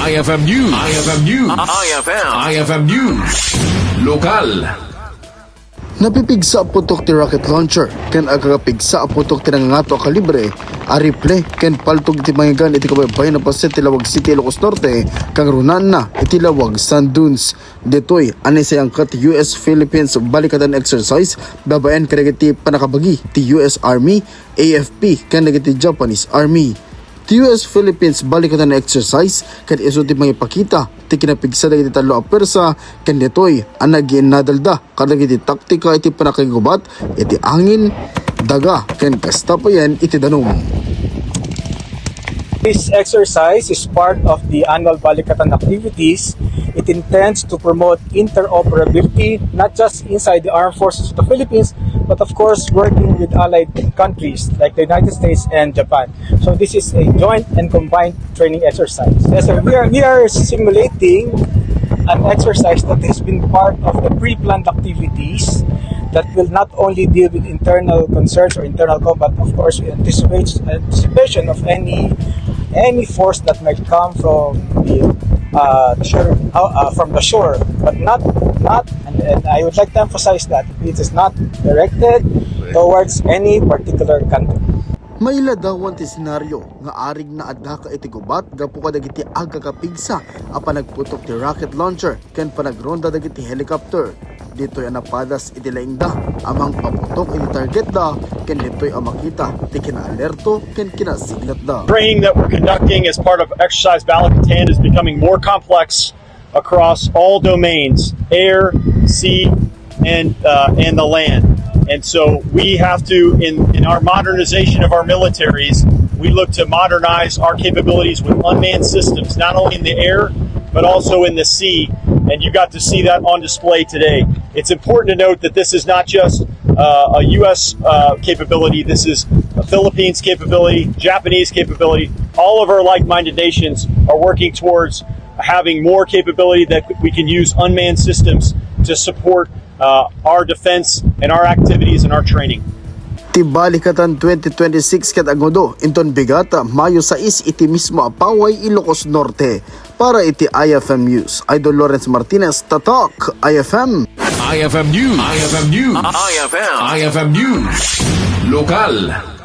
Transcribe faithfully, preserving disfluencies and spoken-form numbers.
I F M News. I F M News. I F M. I F M News. Lokal. Napipigsa a putok ti rocket launcher ken agkakapigsa a putok ti nangangato a kalibre a rifle ken paltog iti mangngegana iti kabaybayan a paset ti Laoag City, Ilocos Norte, kangrunaanna iti Laoag Sand Dunes. Ditoy a naisayangket ti U S Philippines Balikatan Exercise babaen kadagiti pannakabagi ti U S Army, A F P, ken dagiti Japanese Army. Ti U S Philippines Balikatan Exercise ket isu ti mangipakita ti kinapigsa dagiti tallo a puwersa ken ditoy a nagiinnadalda kadagiti taktika iti pannakaigubat iti angin, daga, ken kasta payen iti danum. This exercise is part of the annual Balikatan activities. It intends to promote interoperability not just inside the armed forces of the Philippines, but of course working with allied countries like the United States and Japan. So this is a joint and combined training exercise. Yes, sir. We are, we are simulating an exercise that has been part of the pre-planned activities that will not only deal with internal concerns or internal combat, of course, we anticipate anticipation of any any force that might come from the uh, the shore, uh, uh, from the shore, but not not. And, and I would like to emphasize that it is not directed towards any particular country. Mailadawan ti senaryo nga arigna a daka iti gubat gapu kadagiti agkakapigsa a panagputok ti rocket launcher ken panagronda dagiti helicopter. Ditoy a napadas iti laingda a mangpaputok iti targetda ken ditoy a makita ti kinaalerto ken kinasiglatda. Training that we're conducting as part of Exercise Balikatan is becoming more complex across all domains, air, sea, and uh, and the land. And so we have to, in, in our modernization of our militaries, we look to modernize our capabilities with unmanned systems, not only in the air, but also in the sea. And you got to see that on display today. It's important to note that this is not just uh, a U S uh, capability. This is a Philippines capability, Japanese capability. All of our like-minded nations are working towards having more capability that we can use unmanned systems to support uh, our defense and our activities and our training. Ti Balikatan twenty twenty-six ket agudo inton bigat, Mayo sais iti mismo a Paway, Ilocos Norte. Para iti I F M News, Idol Lawrence Martinez, Tatak, I F M. I F M News. I F M News. I F M. I F M News. Lokal.